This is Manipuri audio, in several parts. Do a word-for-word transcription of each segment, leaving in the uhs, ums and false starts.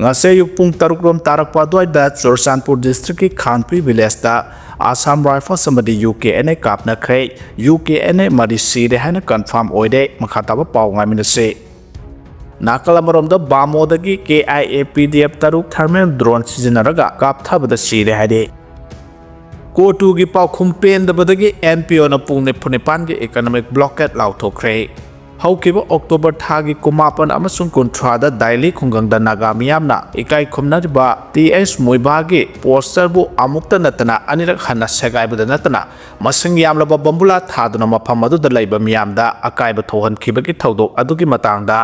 ꯉꯁꯤ ꯑꯌꯨꯛ ꯄꯨꯡ ꯇꯔꯨꯛ ꯔꯣꯝ ꯇꯥꯔꯛꯄ ꯑꯗꯨꯋꯥꯏꯗ ꯆꯨꯔꯆꯥꯟꯄꯨꯔ district ꯀꯤ ꯈꯥꯟꯄꯨꯏ village ꯇ Assam Rifles ꯑꯃꯗꯤ U K N A ꯀꯥꯞꯅꯈ꯭ꯔꯦ꯫ U K N A ꯃꯔꯤ ꯁꯤꯔꯦ ꯍꯥꯏꯅ confirm ꯑꯣꯏꯔꯦ꯫ ꯃꯈꯥ ꯇꯥꯕ ꯄꯥꯎ ꯉꯥꯏꯃꯤꯟꯅꯁꯤ꯫ ꯅꯥꯀꯜ ꯑꯃꯔꯣꯝꯗ ꯕꯥꯃꯣꯗꯒꯤ K I A P D F ꯇꯔꯨꯛ thermal drone ꯁꯤꯖꯤꯟꯅꯔꯒ ꯀꯥꯞꯊꯕꯗ ꯁꯤꯔꯦ ꯍꯥꯏꯔꯤ꯫ ꯀꯣꯇꯨꯒꯤ ꯄꯥꯎꯈꯨꯝ ꯄꯦꯟꯗꯕꯗꯒꯤ N P O ꯅ ꯄꯨꯡ ꯅꯤꯐꯨ ꯅꯤꯄꯥꯟꯒꯤ economic blockade ꯂꯥꯎꯊꯣꯛꯈ꯭ꯔꯦ꯫ ꯍꯧꯈꯤꯕ October ꯊꯥꯒꯤ ꯀꯨꯟꯃꯥꯄꯟ ꯑꯃꯁꯨꯡ ꯀꯨꯟꯊ꯭ꯔꯥꯗ ꯗꯥꯏꯂꯤ ꯈꯨꯡꯒꯪꯗ ꯅꯥꯒꯥ ꯃꯤꯌꯥꯝꯅ ꯏꯀꯥꯏ ꯈꯨꯝꯅꯔꯤꯕ T H ꯃꯨꯏꯕꯥꯒꯤ poster ꯕꯨ ꯑꯃꯨꯛꯇ ꯅꯠꯇꯅ ꯑꯅꯤꯔꯛ ꯍꯟꯅ ꯁꯦꯒꯥꯏꯕꯗ ꯅꯠꯇꯅ ꯃꯁꯤꯡ ꯌꯥꯝꯂꯕ ꯕꯣꯝꯕꯨꯂꯥ ꯊꯥꯗꯨꯅ ꯃꯐꯝ ꯑꯗꯨꯗ ꯂꯩꯕ ꯃꯤꯌꯥꯝꯗ ꯑꯀꯥꯏꯕ ꯊꯣꯛꯍꯟꯈꯤꯕꯒꯤ ꯊꯧꯗꯣꯛ ꯑꯗꯨꯒꯤ ꯃꯇꯥꯡꯗ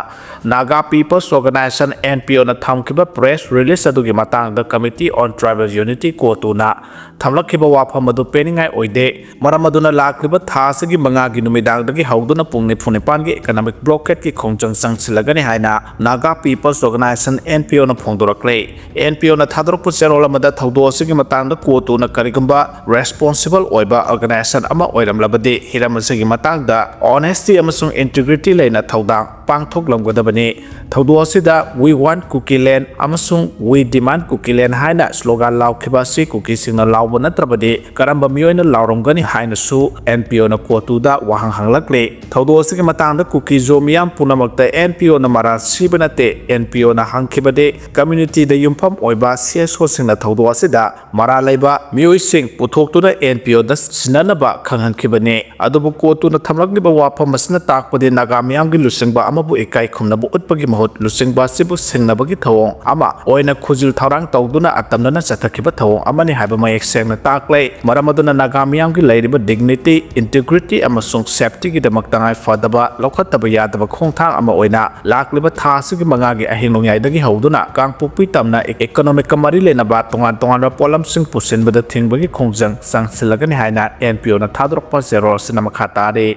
Naga People's Organization, N P O ꯅ ꯊꯝꯈꯤꯕ press release ꯑꯗꯨꯒꯤ ꯃꯇꯥꯡꯗ Committee on Tribal Unity, ꯀꯣꯇꯨꯅ ꯊꯝꯂꯛꯈꯤꯕ ꯋꯥꯐꯝ ꯑꯗꯨ ꯄꯦꯟꯅꯤꯡꯉꯥꯏ ꯑꯣꯏꯗꯦ꯫ ꯃꯔꯝ ꯑꯗꯨꯅ ꯂꯥꯛꯂꯤꯕ ꯊꯥ ꯑꯁꯤꯒꯤ ꯃꯉꯥꯒꯤ ꯅꯨꯃꯤꯗꯥꯡꯗꯒꯤ ꯍꯧꯗꯨꯅ ꯄꯨꯡ ꯅꯤꯐꯨ ꯅꯤꯄꯥꯟꯒꯤ economic blockade ꯀꯤ ꯈꯣꯡꯖꯪ ꯆꯪꯁꯤꯜꯂꯒꯅꯤ ꯍꯥꯏꯅ Naga People's Organization, N P O ꯅ ꯐꯣꯡꯗꯣꯔꯛꯂꯦ꯫ N P O ꯅ ꯊꯥꯗꯣꯔꯛꯄ ꯆꯦꯔꯣꯜ ꯑꯃꯗ ꯊꯧꯗꯣꯛ ꯑꯁꯤꯒꯤ ꯃꯇꯥꯡꯗ ꯀꯣꯇꯨꯅ ꯀꯔꯤꯒꯨꯝꯕ responsible ꯑꯣꯏꯕ organization ꯑꯃ ꯑꯣꯏꯔꯝꯂꯕꯗꯤ ꯍꯤꯔꯝ ꯑꯁꯤꯒꯤ ꯃꯇꯥꯡꯗ honesty ꯑꯃꯁꯨꯡ integrity ꯂꯩꯅ ꯊꯧꯗꯥꯡ ꯄꯥꯡꯊꯣꯛꯂꯝꯒꯗꯕꯅꯤ꯫ ꯊꯧꯗꯣꯛ ꯑꯁꯤꯗ "We want Kukiland" ꯑꯃꯁꯨꯡ "We demand Kukiland" ꯍꯥꯏꯅ slogan ꯂꯥꯎꯈꯤꯕ ꯑꯁꯤ ꯀꯨꯀꯤꯁꯤꯡꯅ ꯂꯥꯎꯕ ꯅꯠꯇ꯭ꯔꯕꯗꯤ ꯀꯔꯝꯕ ꯃꯤꯑꯣꯏꯅ ꯂꯥꯎꯔꯝꯒꯅꯤ ꯍꯥꯏꯅꯁꯨ N P O ꯅ ꯀꯣꯇꯨꯗ ꯋꯥꯍꯪ ꯍꯪꯂꯛꯂꯤ꯫ ꯊꯧꯗꯣꯛ ꯑꯁꯤꯒꯤ ꯃꯇꯥꯡꯗ ꯀꯨꯀꯤ ꯖꯣ ꯃꯤꯌꯥꯝ ꯄꯨꯝꯅꯃꯛꯇ N P O ꯅ ꯃꯔꯥꯜ ꯁꯤꯕ ꯅꯠꯇꯦ꯫ N P O ꯅ ꯍꯪꯈꯤꯕꯗꯤ community ꯗ ꯌꯨꯝꯐꯝ ꯑꯣꯏꯕ C S O ꯁꯤꯡꯅ ꯊꯧꯗꯣꯛ ꯑꯁꯤꯗ ꯃꯔꯥꯜ ꯂꯩꯕ ꯃꯤꯑꯣꯏꯁꯤꯡ ꯄꯨꯊꯣꯛꯇꯨꯅ N P O ꯗ ꯁꯤꯟꯅꯅꯕ ꯈꯪꯍꯟꯈꯤꯕꯅꯤ꯫ ꯑꯗꯨꯕꯨ ꯀꯣꯇꯨꯅ ꯊꯝꯂꯛꯂꯤꯕ ꯋꯥꯐꯝ ꯑꯁꯤꯅ ꯇꯥꯛꯄꯗꯤ ꯅꯥꯒꯥ ꯃꯤꯌꯥꯝꯒꯤ ꯂꯨꯆꯤꯡꯕ ꯑꯃꯕꯨ ꯏꯀꯥꯏ ꯈꯨꯝꯅꯕ ꯎꯠꯄꯒꯤ ꯃꯍꯨꯠ ꯂꯨꯆꯤꯡꯕ ꯑꯁꯤꯕꯨ ꯁꯤꯡꯅꯕꯒꯤ ꯊꯧꯑꯣꯡ ꯑꯃ ꯑꯣꯏꯅ ꯈꯨꯖꯤꯜ ꯊꯧꯔꯥꯡ ꯇꯧꯗꯨꯅ ꯑꯇꯝꯅꯅ ꯆꯠꯊꯈꯤꯕ ꯊꯧꯑꯣꯡ ꯑꯃꯅꯤ ꯍꯥꯏꯕ ꯃꯌꯦꯛ ꯁꯦꯡꯅ ꯇꯥꯛꯂꯦ꯫ ꯃꯔꯝ ꯑꯗꯨꯅ ꯅꯥꯒꯥ ꯃꯤꯌꯥꯝꯒꯤ ꯂꯩꯔꯤꯕ dignity, integrity ꯑꯃꯁꯨꯡ safety ꯒꯤꯗꯃꯛ ꯇꯉꯥꯏ ꯐꯗꯕ ꯂꯧꯈꯠꯇꯕ ꯌꯥꯗꯕ ꯈꯣꯡꯊꯥꯡ ꯑꯃ ꯑꯣꯏꯅ ꯂꯥꯛꯂꯤꯕ ꯊꯥ ꯑꯁꯤꯒꯤ ꯃꯉꯥꯒꯤ ꯑꯍꯤꯡ ꯅꯣꯡꯌꯥꯏꯗꯒꯤ ꯍꯧꯗꯨꯅ ꯀꯥꯡꯄꯣꯛꯄꯤ ꯇꯝꯅ economic ꯀ ꯃꯔꯤ ꯂꯩꯅꯕ ꯇꯣꯉꯥꯟ ꯇꯣꯉꯥꯟꯕ ꯄꯣꯠꯂꯝꯁꯤꯡ ꯄꯨꯁꯤꯟꯕꯗ ꯊꯤꯡꯕꯒꯤ ꯈꯣꯡꯖꯪ ꯆꯪꯁꯤꯜꯂꯒꯅꯤ ꯍꯥꯏꯅ N P O ꯅ ꯊꯥꯗꯣꯔꯛꯄ ꯆꯦꯔꯣꯜ ꯑꯁꯤꯅ ꯃꯈꯥ ꯇꯥꯔꯤ꯫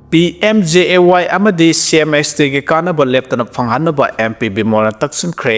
P M J A Y ꯑꯃꯗꯤ C M H T ꯒꯤ ꯀꯥꯟꯅꯕ ꯂꯦꯞꯇꯅ ꯐꯪꯍꯟꯅꯕ M P ꯕꯤꯃꯣꯜꯅ ꯇꯛꯁꯤꯟꯈ꯭ꯔꯦ꯫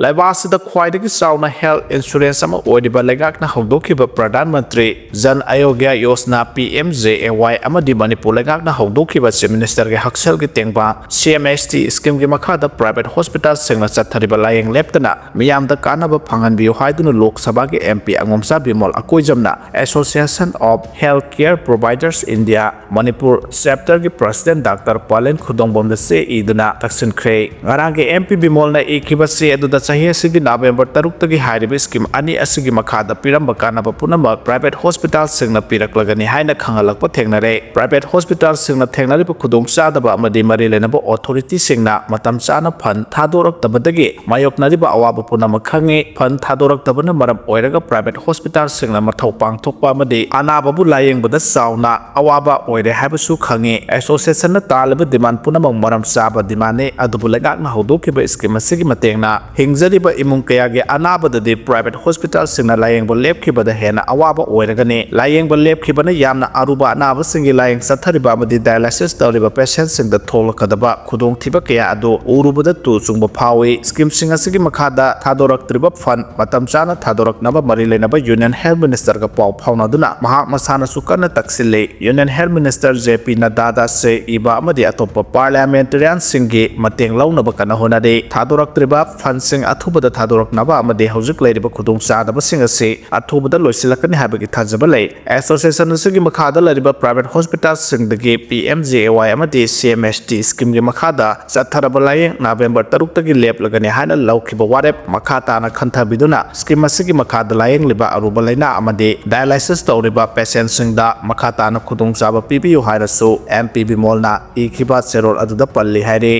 ꯂꯩꯕꯥꯛ ꯑꯁꯤꯗ ꯈ꯭ꯋꯥꯏꯗꯒꯤ ꯆꯥꯎꯅ health insurance ꯑꯃ ꯑꯣꯏꯔꯤꯕ ꯂꯩꯉꯥꯛꯅ ꯍꯧꯗꯣꯛꯈꯤꯕ Pradhan Mantri Jan ꯑꯌꯣꯒ꯭ꯌ Yojana, P M J A Y, ꯑꯃꯗꯤ ꯃꯅꯤꯄꯨꯔ ꯂꯩꯉꯥꯛꯅ ꯍꯧꯗꯣꯛꯈꯤꯕ Chief Minister ꯒꯤ ꯍꯛꯁꯦꯜꯒꯤ ꯇꯦꯡꯕꯥꯡ, C M H T scheme ꯒꯤ ꯃꯈꯥꯗ private hospital ꯁꯤꯡꯅ ꯆꯠꯊꯔꯤꯕ ꯂꯥꯌꯦꯡ ꯂꯦꯞꯇꯅ ꯃꯤꯌꯥꯝꯗ ꯀꯥꯟꯅꯕ ꯐꯪꯍꯟꯕꯤꯌꯨ ꯍꯥꯏꯗꯨꯅ ꯂꯣꯛ ꯁꯚꯥꯒꯤ M P ꯑꯉꯣꯝꯆꯥ Bimol ꯑꯀꯣꯏꯖꯝꯅ Association of Healthcare Providers India Manipur chapter ꯒꯤ president Doctor ꯄꯥꯂꯦꯟ ꯈꯨꯗꯣꯡꯕꯝꯗ ꯆꯦ ꯏꯗꯨꯅ ꯇꯛꯁꯤꯟꯈ꯭ꯔꯦ꯫ ꯉꯔꯥꯡꯒꯤ M P ꯕꯤꯃꯣꯜꯅ ꯏꯈꯤꯕ ꯆꯦ ꯑꯗꯨꯗ ꯆꯍꯤ ꯑꯁꯤꯒꯤ November ꯇꯔꯨꯛꯇꯒꯤ ꯍꯥꯏꯔꯤꯕ scheme ꯑꯅꯤ ꯑꯁꯤꯒꯤ ꯃꯈꯥꯗ ꯄꯤꯔꯝꯕ ꯀꯥꯟꯅꯕ ꯄꯨꯝꯅꯃꯛ private hospital ꯁꯤꯡꯅ ꯄꯤꯔꯛꯂꯒꯅꯤ ꯍꯥꯏꯅ ꯈꯪꯍꯜꯂꯛꯄ ꯊꯦꯡꯅꯔꯦ꯫ Private hospital ꯁꯤꯡꯅ ꯊꯦꯡꯅꯔꯤꯕ ꯈꯨꯗꯣꯡꯆꯥꯗꯕ ꯑꯃꯗꯤ ꯃꯔꯤ ꯂꯩꯅꯕ authority ꯁꯤꯡꯅ ꯃꯇꯝ ꯆꯥꯅ fund ꯊꯥꯗꯣꯔꯛꯇꯕꯗꯒꯤ ꯃꯥꯌꯣꯛꯅꯔꯤꯕ ꯑꯋꯥꯕ ꯄꯨꯝꯅꯃꯛ ꯈꯪꯉꯤ꯫ Fund ꯊꯥꯗꯣꯔꯛꯇꯕꯅ ꯃꯔꯝ ꯑꯣꯏꯔꯒ private hospital ꯁꯤꯡꯅ ꯃꯊꯧ ꯄꯥꯡꯊꯣꯛꯄ ꯑꯃꯗꯤ ꯑꯅꯥꯕꯕꯨ ꯂꯥꯌꯦꯡꯕꯗ ꯆꯥꯎꯅ ꯑꯋꯥꯕ ꯑꯣꯏꯔꯦ ꯍꯥꯏꯕꯁꯨ ꯈꯪꯉꯤ꯫ Association ꯅ ꯇꯥꯜꯂꯤꯕ demand ꯄꯨꯝꯅꯃꯛ ꯃꯔꯝ ꯆꯥꯕ demand ꯅꯤ, ꯑꯗꯨꯕꯨ ꯂꯩꯉꯥꯛꯅ ꯍꯧꯗꯣꯛꯈꯤꯕ scheme ꯑꯁꯤꯒꯤ ꯃꯇꯦꯡꯅ ꯍꯤꯡꯖꯔꯤꯕ ꯏꯃꯨꯡ ꯀꯌꯥꯒꯤ ꯑꯅꯥꯕꯗꯗꯤ private hospital ꯁꯤꯡꯅ ꯂꯥꯌꯦꯡꯕ ꯂꯦꯞꯈꯤꯕꯗ ꯍꯦꯟꯅ ꯑꯋꯥꯕ ꯑꯣꯏꯔꯒꯅꯤ꯫ ꯂꯥꯌꯦꯡꯕ ꯂꯦꯞꯈꯤꯕꯅ ꯌꯥꯝꯅ ꯑꯔꯨꯕ ꯑꯅꯥꯕꯁꯤꯡꯒꯤ ꯂꯥꯌꯦꯡ ꯆꯠꯊꯔꯤꯕ ꯑꯃꯗꯤ dialysis ꯇꯧꯔꯤꯕ patient ꯁꯤꯡꯗ ꯊꯣꯛꯂꯛꯀꯗꯕ ꯈꯨꯗꯣꯡꯊꯤꯕ ꯀꯌꯥ ꯑꯗꯨ ꯎꯔꯨꯕꯗ ꯇꯨ ꯆꯨꯡꯕ ꯐꯥꯎꯏ꯫ Scheme ꯁꯤꯡ ꯑꯁꯤꯒꯤ ꯃꯈꯥꯗ ꯊꯥꯗꯣꯔꯛꯇ꯭ꯔꯤꯕ fund ꯃꯇꯝ ꯆꯥꯅ ꯊꯥꯗꯣꯔꯛꯅꯕ ꯃꯔꯤ ꯂꯩꯅꯕ Union Health Minister ꯒ ꯄꯥꯎ ꯐꯥꯎꯅꯗꯨꯅ ꯃꯍꯥꯛ ꯃꯁꯥꯅꯁꯨ ꯀꯟꯅ ꯇꯛꯁꯤꯜꯂꯤ꯫ Union Health Minister J P Nadda ꯗ ꯆꯦ ꯏꯕ ꯑꯃꯗꯤ ꯑꯇꯣꯞꯄ parliamentarian ꯁꯤꯡꯒꯤ ꯃꯇꯦꯡ ꯂꯧꯅꯕ ꯀꯟꯅ ꯍꯣꯠꯅꯔꯤ꯫ ꯊꯥꯗꯣꯔꯛꯇ꯭ꯔꯤꯕ fund ꯁꯤꯡ ꯑꯊꯨꯕꯗ ꯊꯥꯗꯣꯔꯛꯅꯕ ꯑꯃꯗꯤ ꯍꯧꯖꯤꯛ ꯂꯩꯔꯤꯕ ꯈꯨꯗꯣꯡꯆꯥꯗꯕꯁꯤꯡ ꯑꯁꯤ ꯑꯊꯨꯕꯗ ꯂꯣꯏꯁꯤꯜꯂꯛꯀꯅꯤ ꯍꯥꯏꯕꯒꯤ ꯊꯥꯖꯕ ꯂꯩ꯫ Association ꯑꯁꯤꯒꯤ ꯃꯈꯥꯗ ꯂꯩꯔꯤꯕ private hospital ꯁꯤꯡꯗꯒꯤ P M J A Y ꯑꯃꯗꯤ C M H T scheme ꯒꯤ ꯃꯈꯥꯗ ꯆꯠꯊꯔꯕ ꯂꯥꯌꯦꯡ November ꯇꯔꯨꯛꯇꯒꯤ ꯂꯦꯞꯂꯒꯅꯤ ꯍꯥꯏꯅ ꯂꯧꯈꯤꯕ ꯋꯥꯔꯦꯞ ꯃꯈꯥ ꯇꯥꯅ ꯈꯟꯊꯕꯤꯗꯨꯅ scheme ꯑꯁꯤꯒꯤ ꯃꯈꯥꯗ ꯂꯥꯌꯦꯡꯂꯤꯕ ꯑꯔꯨꯕ ꯂꯩꯅꯥ ꯑꯃꯗꯤ dialysis ꯇꯧꯔꯤꯕ patient ꯁꯤꯡꯗ ꯃꯈꯥ ꯇꯥꯅ ꯈꯨꯗꯣꯡꯆꯥꯕ ꯄꯤꯕꯤꯌꯨ ꯍꯥꯏꯅꯁꯨ M P ꯕꯤꯃꯣꯜꯅ ꯏꯈꯤꯕ ꯆꯦꯔꯣꯜ ꯑꯗꯨꯗ ꯄꯜꯂꯤ ꯍꯥꯏꯔꯤ꯫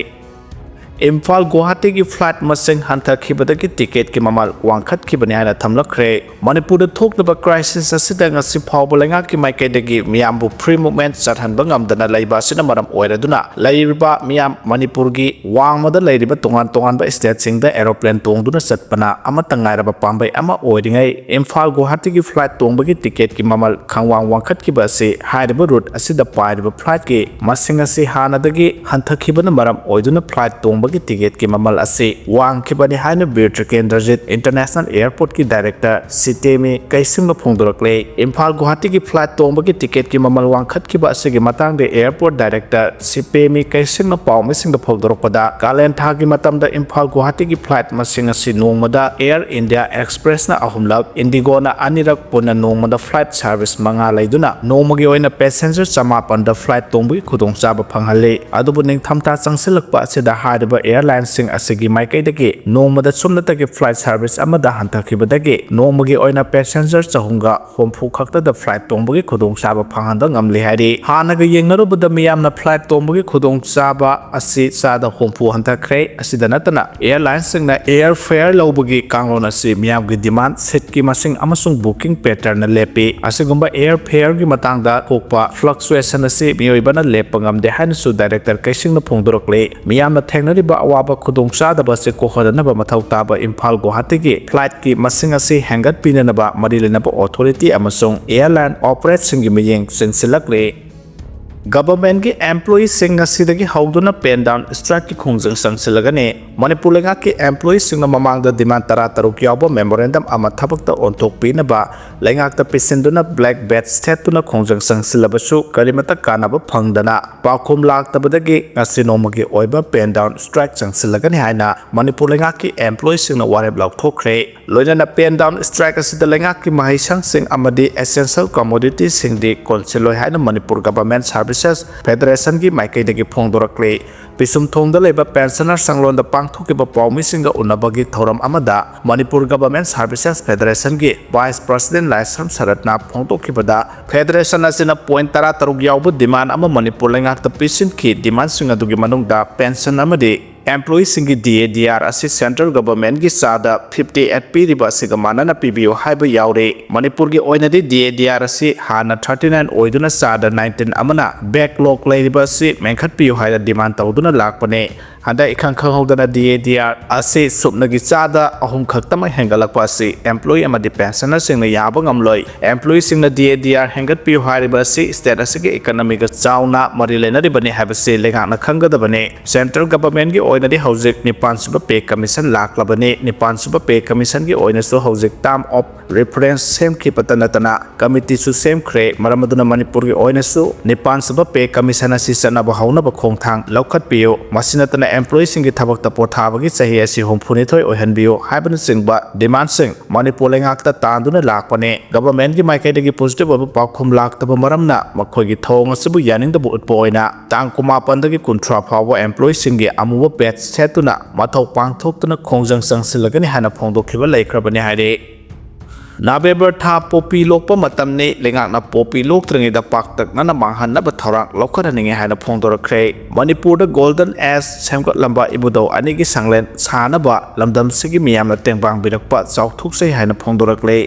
ꯏꯝꯐꯥꯜ ꯒꯨꯋꯥꯍꯥꯇꯤꯒꯤ flight ꯃꯁꯤꯡ ꯍꯟꯊꯈꯤꯕꯗꯒꯤ ticket ꯀꯤ ꯃꯃꯜ ꯋꯥꯡꯈꯠꯈꯤꯕꯅꯤ ꯍꯥꯏꯅ ꯊꯝꯂꯛꯈ꯭ꯔꯦ꯫ ꯃꯅꯤꯄꯨꯔꯗ ꯊꯣꯛꯂꯤꯕ crisis ꯑꯁꯤꯗ ꯉꯁꯤ ꯐꯥꯎꯕ ꯂꯩꯉꯥꯛꯀꯤ ꯃꯥꯏꯀꯩꯗꯒꯤ ꯃꯤꯌꯥꯝꯕꯨ free movement ꯆꯠꯍꯟꯕ ꯉꯝꯗꯅ ꯂꯩꯕ ꯑꯁꯤꯅ ꯃꯔꯝ ꯑꯣꯏꯔꯗꯨꯅ ꯂꯩꯔꯤꯕ ꯃꯤꯌꯥꯝ ꯃꯅꯤꯄꯨꯔꯒꯤ ꯋꯥꯡꯃꯗ ꯂꯩꯔꯤꯕ ꯇꯣꯉꯥꯟ ꯇꯣꯉꯥꯟꯕ state ꯁꯤꯡꯗ aeroplane ꯇꯣꯡꯗꯨꯅ ꯆꯠꯄꯅ ꯑꯃꯠꯇ ꯉꯥꯏꯔꯕ ꯄꯥꯝꯕꯩ ꯑꯃ ꯑꯣꯏꯔꯤꯉꯩ ꯏꯝꯐꯥꯜ ꯒꯨꯋꯥꯍꯥꯇꯤꯒꯤ flight ꯇꯣꯡꯕꯒꯤ ticket ꯀꯤ ꯃꯃꯜ ꯈꯪꯋꯥꯡ ꯋꯥꯡꯈꯠꯈꯤꯕ ꯑꯁꯤ ꯍꯥꯏꯔꯤꯕ route ꯑꯁꯤꯗ ꯄꯥꯏꯔꯤꯕ flight ꯀꯤ ꯃꯁꯤꯡ ꯑꯁꯤ ꯍꯥꯟꯅꯗꯒꯤ ꯍꯟꯊꯈꯤꯕꯅ ꯃꯔꯝ ꯑꯣꯏꯗꯨꯅ flight ꯇꯣꯡꯕꯒꯤ ꯒꯤ ꯇꯤꯀꯦꯠꯀꯤ ꯃꯃꯜ ꯑꯁꯤ ꯋꯥꯡꯈꯤꯕꯅꯤ ꯍꯥꯏꯅ ꯕꯤꯔ ꯇ꯭ꯔꯤꯀꯦꯟꯗ꯭ꯔꯖꯤꯠ ꯏꯟꯇꯔꯅꯦꯁꯅꯦꯜ ꯑꯦꯌꯔꯄꯣꯔꯠꯀꯤ ꯗꯥꯏꯔꯦꯛꯇꯔ ꯁꯤꯇꯦꯃꯤ ꯀꯩꯁꯤꯡꯅ ꯐꯣꯡꯗꯣꯔꯛꯂꯦ꯫ ꯏꯝꯐꯥꯜ ꯒꯨꯋꯥꯍꯥꯇꯤꯒꯤ ꯐ꯭ꯂꯥꯏꯠ ꯇꯣꯡꯕꯒꯤ ꯇꯤꯀꯦꯠꯀꯤ ꯃꯃꯜ ꯋꯥꯡꯈꯠꯈꯤꯕ ꯑꯁꯤꯒꯤ ꯃꯇꯥꯡꯗ ꯑꯦꯌꯔꯄꯣꯔꯠ ꯗꯥꯏꯔꯦꯛꯇꯔ ꯁꯤꯇꯦꯃꯤ ꯀꯩꯁꯤꯡꯅ ꯄꯥꯎꯃꯤꯁꯤꯡꯗ ꯐꯣꯡꯗꯣꯔꯛꯄꯗ, ꯀꯥꯂꯦꯟ ꯊꯥꯒꯤ ꯃꯇꯝꯗ ꯏꯝꯐꯥꯜ ꯒꯨꯋꯥꯍꯥꯇꯤꯒꯤ ꯐ꯭ꯂꯥꯏꯠ ꯃꯁꯤꯡ ꯑꯁꯤ ꯅꯣꯡꯃꯗ ꯑꯦꯌꯔ ꯏꯟꯗꯤꯌꯥ ꯑꯦꯛꯁꯄ꯭ꯔꯦꯁꯅ ꯑꯍꯨꯝꯂꯛ, ꯏꯟꯗꯤꯒꯣꯅ ꯑꯅꯤꯔꯛ, ꯄꯨꯟꯅ ꯅꯣꯡꯃꯗ ꯐ꯭ꯂꯥꯏꯠ ꯁꯥꯔꯚꯤꯁ ꯃꯉꯥ ꯂꯩꯗꯨꯅ ꯅꯣꯡꯃꯒꯤ ꯑꯣꯏꯅ ꯄꯦꯁꯦꯟꯖꯔ ꯆꯃꯥꯄꯟꯗ ꯐ꯭ꯂꯥꯏꯠ ꯇꯣꯡꯕꯒꯤ ꯈꯨꯗꯣꯡꯆꯥꯕ ꯐꯪꯍꯜꯂꯤ꯫ ꯑꯗꯨꯕꯨ ꯅꯤꯡꯊꯝꯊꯥ ꯆꯪꯁꯤꯜꯂꯛꯄ ꯑꯁꯤꯗ ꯍꯥꯏꯔꯤꯕ ꯑꯦꯌꯔꯂꯥꯏꯟꯁꯤꯡ ꯑꯁꯤꯒꯤ ꯃꯥꯏꯀꯩꯗꯒꯤ ꯅꯣꯡꯃꯗ ꯁꯨꯞꯅꯇꯒꯤ ꯐ꯭ꯂꯥꯏꯠ ꯁꯥꯔꯚꯤꯁ ꯑꯃꯗ ꯍꯟꯊꯈꯤꯕꯗꯒꯤ ꯅꯣꯡꯃꯒꯤ ꯑꯣꯏꯅ ꯄꯦꯁꯦꯟꯖꯔ ꯆꯍꯨꯝꯒ ꯍꯨꯝꯐꯨ ꯈꯛꯇꯗ ꯐ꯭ꯂꯥꯏꯠ ꯇꯣꯡꯕꯒꯤ ꯈꯨꯗꯣꯡꯆꯥꯕ ꯐꯪꯍꯟꯕ ꯉꯝꯂꯦ ꯍꯥꯏꯔꯤ꯫ ꯍꯥꯟꯅꯒ ꯌꯦꯡꯅꯔꯨꯕꯗ ꯃꯤꯌꯥꯝꯅ ꯐ꯭ꯂꯥꯏꯠ ꯇꯣꯡꯕꯒꯤ ꯈꯨꯗꯣꯡꯆꯥꯕ ꯑꯁꯤ ꯆꯥꯗ ꯍꯨꯝꯐꯨ ꯍꯟꯊꯈ꯭ꯔꯦ꯫ ꯑꯁꯤꯗ ꯅꯠꯇꯅ, ꯑꯦꯌꯔꯂꯥꯏꯟꯁꯤꯡꯅ ꯑꯦꯌꯔ ꯐꯦꯌꯔ ꯂꯧꯕꯒꯤ ꯀꯥꯡꯂꯣꯟ ꯑꯁꯤ ꯃꯤꯌꯥꯝꯒꯤ ꯗꯤꯃꯥꯟ, ꯁꯤꯠꯀꯤ ꯃꯁꯤꯡ ꯑꯃꯁꯨꯡ ꯕꯨꯀꯤꯡ ꯄꯦꯇꯔꯟꯅ ꯂꯦꯞꯄꯤ꯫ ꯑꯁꯤꯒꯨꯝꯕ ꯑꯦꯌꯔ ꯐꯦꯌꯔꯒꯤ ꯃꯇꯥꯡꯗ ꯊꯣꯛꯄ ꯐ꯭ꯂꯛꯆꯨꯑꯦꯁꯟ ꯑꯁꯤ ꯃꯤꯑꯣꯏꯕꯅ ꯂꯦꯞꯄ ꯉꯝꯗꯦ ꯍꯥꯏꯅꯁꯨ ꯗꯥꯏꯔꯦꯛꯇꯔ ꯀꯩꯁꯤꯡꯅ ꯐꯣꯡꯗꯣꯔꯛꯂꯤ꯫ ꯃꯤꯌꯥꯝꯅ ꯊꯦꯡꯅꯔꯤꯕ ꯑꯋꯥꯕ ꯈꯨꯗꯣꯡꯆꯥꯗꯕ ꯑꯁꯤ ꯀꯣꯛꯍꯟꯅꯅꯕ ꯃꯊꯧ ꯇꯥꯕ ꯏꯝꯐꯥꯜ ꯒꯨꯋꯥꯍꯥꯇꯤꯒꯤ ꯐ꯭ꯂꯥꯏꯠꯀꯤ ꯃꯁꯤꯡ ꯑꯁꯤ ꯍꯦꯟꯒꯠꯄꯤꯅꯅꯕ ꯃꯔꯤ ꯂꯩꯅꯕ ꯑꯣꯊꯣꯔꯤꯇꯤ ꯑꯃꯁꯨꯡ ꯑꯦꯌꯔꯂꯥꯏꯟ ꯑꯣꯄꯔꯦꯠꯁꯤꯡꯒꯤ ꯃꯤꯠꯌꯦꯡ ꯆꯪꯁꯤꯜꯂꯛꯂꯤ꯫ ꯒꯚꯔꯟꯃꯦꯟꯠꯀꯤ ꯑꯦꯝꯄ꯭ꯂꯣꯌꯤꯁꯤꯡ ꯉꯁꯤꯗꯒꯤ ꯍꯧꯗꯨꯅ ꯄꯦꯟ ꯗꯥꯎꯟ ꯁ꯭ꯇ꯭ꯔꯥꯏꯛꯀꯤ ꯈꯣꯡꯖꯪ ꯆꯪꯁꯤꯜꯂꯒꯅꯤ꯫ ꯃꯅꯤꯄꯨꯔ ꯂꯩꯉꯥꯛꯀꯤ ꯑꯦꯝꯄ꯭ꯂꯣꯌꯤꯁꯤꯡꯅ ꯃꯃꯥꯡꯗ ꯗꯤꯃꯥꯟ ꯇꯔꯥ ꯇꯔꯨꯛ ꯌꯥꯎꯕ ꯃꯦꯃꯣꯔꯦꯟꯗꯝ ꯑꯃ ꯊꯕꯛꯇ ꯑꯣꯟꯊꯣꯛꯄꯤꯅꯕ ꯂꯩꯉꯥꯛꯇ ꯄꯤꯁꯤꯟꯗꯨꯅ ꯕ꯭ꯂꯦꯛ ꯕꯦꯖ ꯊꯦꯠꯇꯨꯅ ꯈꯣꯡꯖꯪ ꯆꯪꯁꯤꯜꯂꯕꯁꯨ ꯀꯔꯤꯃꯠꯇ ꯀꯥꯟꯅꯕ ꯐꯪꯗꯅ ꯄꯥꯎꯈꯨꯝ ꯂꯥꯛꯇꯕꯗꯒꯤ ꯉꯁꯤ ꯅꯣꯡꯃꯒꯤ ꯑꯣꯏꯕ ꯄꯦꯟ ꯗꯥꯎꯟ ꯁ꯭ꯇ꯭ꯔꯥꯏꯛ ꯆꯪꯁꯤꯜꯂꯒꯅꯤ ꯍꯥꯏꯅ ꯃꯅꯤꯄꯨꯔ ꯂꯩꯉꯥꯛꯀꯤ ꯑꯦꯝꯄ꯭ꯂꯣꯌꯤꯁꯤꯡꯅ ꯋꯥꯔꯦꯞ ꯂꯧꯊꯣꯛꯈ꯭ꯔꯦ꯫ ꯂꯣꯏꯅꯅ ꯄꯦꯟ ꯗꯥꯎꯟ ꯁ꯭ꯇ꯭ꯔꯥꯏꯛ ꯑꯁꯤꯗ ꯂꯩꯉꯥꯛꯀꯤ ꯃꯍꯩꯁꯪꯁꯤꯡ ꯑꯃꯗꯤ ꯑꯦꯁꯦꯟꯁꯤꯌꯦꯜ ꯀꯃꯣꯗꯤꯇꯤꯁꯤꯡꯗꯤ ꯀꯣꯟꯁꯤꯜꯂꯣꯏ ꯍꯥꯏꯅ ꯃꯅꯤꯄꯨꯔ ꯒꯚꯔꯟꯃꯦꯟꯠ ꯁꯥꯔꯚꯤꯁꯦꯁ ꯐꯦꯗꯔꯦꯁꯟꯒꯤ ꯃꯥꯏꯀꯩꯗꯒꯤ ꯐꯣꯡꯗꯣꯔꯛꯂꯤ꯫ ꯄꯤꯁꯨꯝꯊꯣꯡꯗ ꯂꯩꯕ ꯄꯦꯟꯁꯅꯔ ꯁꯪꯂꯣꯟꯗ ꯄꯥꯡꯊꯣꯛꯈꯤꯕ ꯄꯥꯎꯃꯤꯁꯤꯡꯒ ꯎꯅꯕꯒꯤ ꯊꯧꯔꯝ ꯑꯃꯗ ꯃꯅꯤꯄꯨꯔ ꯒꯚꯔꯟꯃꯦꯟꯠ ꯁꯥꯔꯚꯤꯁꯦꯁ ꯐꯦꯗꯔꯦꯁꯟꯒꯤ ꯚꯥꯏꯁ ꯄ꯭ꯔꯁꯤꯗꯦꯟꯠ ꯂꯥꯏꯁ꯭ꯔꯝ ꯁꯔꯠꯅ ꯐꯣꯡꯗꯣꯛꯈꯤꯕꯗ, ꯐꯦꯗꯔꯦꯁꯟ ꯑꯁꯤꯅ ꯄꯣꯏꯟꯠ ꯇꯔꯥ ꯇꯔꯨꯛ ꯌꯥꯎꯕ ꯗꯤꯃꯥꯟ ꯑꯃ ꯃꯅꯤꯄꯨꯔ ꯂꯩꯉꯥꯛꯇ ꯄꯤꯁꯤꯟꯈꯤ꯫ ꯗꯤꯃꯥꯟꯁꯤꯡ ꯑꯗꯨꯒꯤ ꯃꯅꯨꯡꯗ ꯄꯦꯟꯁꯟ ꯑꯃꯗꯤ ꯑꯦꯝꯄ꯭ꯂꯣꯌꯤꯁꯤꯡꯒꯤ ꯗꯤ ꯑꯦ ꯗꯤ ꯑꯥꯔ ꯑꯁꯤ ꯁꯦꯟꯇ꯭ꯔꯦꯜ ꯒꯚꯔꯟꯃꯦꯟꯠꯀꯤ ꯆꯥꯗ ꯐꯤꯐꯇꯤ ꯑꯩꯠ ꯄꯤꯔꯤꯕ ꯑꯁꯤꯒ ꯃꯥꯟꯅꯅ ꯄꯤꯕꯤꯌꯨ ꯍꯥꯏꯕ ꯌꯥꯎꯔꯤ꯫ ꯃꯅꯤꯄꯨꯔꯒꯤ ꯑꯣꯏꯅꯗꯤ ꯗꯤ ꯑꯦ ꯗꯤ ꯑꯥꯔ ꯑꯁꯤ ꯍꯥꯟꯅ ꯊꯥꯔꯇꯤ ꯅꯥꯏꯟ ꯑꯣꯏꯗꯨꯅ ꯆꯥꯗ ꯅꯥꯏꯟꯇꯤꯟ ꯑꯃꯅ ꯕꯦꯛꯂꯣꯛ ꯂꯩꯔꯤꯕ ꯑꯁꯤ ꯃꯦꯟꯈꯠꯄꯤꯌꯨ ꯍꯥꯏꯅ ꯗꯤꯃꯥꯟ ꯇꯧꯗꯨꯅ ꯂꯥꯛꯄꯅꯤ꯫ ꯍꯟꯗꯛ ꯏꯈꯪ ꯈꯪꯍꯧꯗꯅ ꯗꯤ ꯑꯦ ꯗꯤ ꯑꯥꯔ ꯑꯁꯤ ꯁꯨꯞꯅꯒꯤ ꯆꯥꯗ ꯑꯍꯨꯝ ꯈꯛꯇꯃꯛ ꯍꯦꯟꯒꯠꯂꯛꯄ ꯑꯁꯤ employee ꯑꯃꯗꯤ pensioner ꯁꯤꯡꯅ ꯌꯥꯕ ꯉꯝꯂꯣꯏ꯫ Employee ꯁꯤꯡꯅ ꯗꯤ ꯑꯦ ꯗꯤ ꯑꯥꯔ ꯍꯦꯟꯒꯠꯄꯤꯌꯨ ꯍꯥꯏꯔꯤꯕ ꯑꯁꯤ state ꯑꯁꯤꯒꯤ economy ꯒ ꯆꯥꯎꯅ ꯃꯔꯤ ꯂꯩꯅꯔꯤꯕꯅꯤ ꯍꯥꯏꯕꯁꯤ ꯂꯩꯉꯥꯛꯅ ꯈꯪꯒꯗꯕꯅꯤ꯫ Central government ꯒꯤ ꯑꯣꯏꯅꯗꯤ ꯍꯧꯖꯤꯛ ꯅꯤꯄꯥꯟ ꯁꯨꯕ pay commission ꯂꯥꯛꯂꯕꯅꯤ꯫ ꯅꯤꯄꯥꯟ ꯁꯨꯕ pay commission ꯒꯤ ꯑꯣꯏꯅꯁꯨ ꯍꯧꯖꯤꯛ term of reference ꯁꯦꯝꯈꯤꯕꯇ ꯅꯠꯇꯅ committee ꯁꯨ ꯁꯦꯝꯈ꯭ꯔꯦ꯫ ꯃꯔꯝ ꯑꯗꯨꯅ ꯃꯅꯤꯄꯨꯔꯒꯤ ꯑꯣꯏꯅꯁꯨ ꯅꯤꯄꯥꯟ ꯁꯨꯕ pay commission ꯑꯁꯤ ꯆꯠꯅꯕ ꯍꯧꯅꯕ ꯈꯣꯡꯊꯥꯡ ꯂꯧꯈꯠꯄꯤꯌꯨ꯫ ꯃꯁꯤ ꯅꯠꯇꯅ employee ꯁꯤꯡꯒꯤ ꯊꯕꯛꯇ ꯄꯣꯊꯥꯕꯒꯤ ꯆꯍꯤ ꯑꯁꯤ ꯍꯨꯝꯐꯨꯅꯤꯊꯣꯏ ꯑꯣꯏꯍꯟꯕꯤꯌꯨ ꯍꯥꯏꯕꯅꯆꯤꯡꯕ demand ꯁꯤꯡ ꯃꯅꯤꯄꯨꯔ ꯂꯩꯉꯥꯛꯇ ꯇꯥꯟꯗꯨꯅ ꯂꯥꯛꯄꯅꯤ꯫ Government ꯀꯤ ꯃꯥꯏꯀꯩꯗꯒꯤ positive ꯑꯣꯏꯕ ꯄꯥꯎꯈꯨꯝ ꯂꯥꯛꯇꯕ ꯃꯔꯝꯅ ꯃꯈꯣꯏꯒꯤ ꯊꯧꯑꯣꯡ ꯑꯁꯤꯕꯨ ꯌꯥꯅꯤꯡꯗꯕ ꯎꯠꯄ ꯑꯣꯏꯅ ꯇꯥꯡ ꯀꯨꯟꯃꯥꯄꯟꯗꯒꯤ ꯀꯨꯟꯊ꯭ꯔꯥ ꯐꯥꯎꯕ employee ꯁꯤꯡꯒꯤ ꯑꯃꯨꯕ badge ꯁꯦꯠꯇꯨꯅ ꯃꯊꯧ ꯄꯥꯡꯊꯣꯛꯇꯨꯅ ꯈꯣꯡꯖꯪ ꯆꯪꯁꯤꯜꯂꯒꯅꯤ ꯍꯥꯏꯅ ꯐꯣꯡꯗꯣꯛꯈꯤꯕ ꯂꯩꯈ꯭ꯔꯕꯅꯤ ꯍꯥꯏꯔꯤ꯫ ꯅꯕꯦꯝꯕꯔ ꯊꯥ ꯄꯣꯄꯤ ꯂꯣꯛꯄ ꯃꯇꯝꯅꯤ꯫ ꯂꯩꯉꯥꯛꯅ ꯄꯣꯄꯤ ꯂꯣꯛꯇ꯭ꯔꯤꯉꯩꯗ ꯄꯥꯛꯇꯛꯅꯅ ꯃꯥꯡꯍꯟꯅꯕ ꯊꯧꯔꯥꯡ ꯂꯧꯈꯠꯍꯟꯅꯤꯡꯉꯤ ꯍꯥꯏꯅ ꯐꯣꯡꯗꯣꯔꯛꯈ꯭ꯔꯦ꯫ ꯃꯅꯤꯄꯨꯔꯗ Golden Age ꯁꯦꯝꯒꯠꯂꯝꯕ ꯏꯕꯨꯙꯧ ꯑꯅꯤꯒꯤ ꯁꯪꯂꯦꯟ ꯁꯥꯅꯕ ꯂꯝꯗꯝꯁꯤꯒꯤ ꯃꯤꯌꯥꯝꯅ ꯇꯦꯡꯕꯥꯡꯕꯤꯔꯛꯄ ꯆꯥꯎꯊꯣꯛꯆꯩ ꯍꯥꯏꯅ ꯐꯣꯡꯗꯣꯔꯛꯂꯦ꯫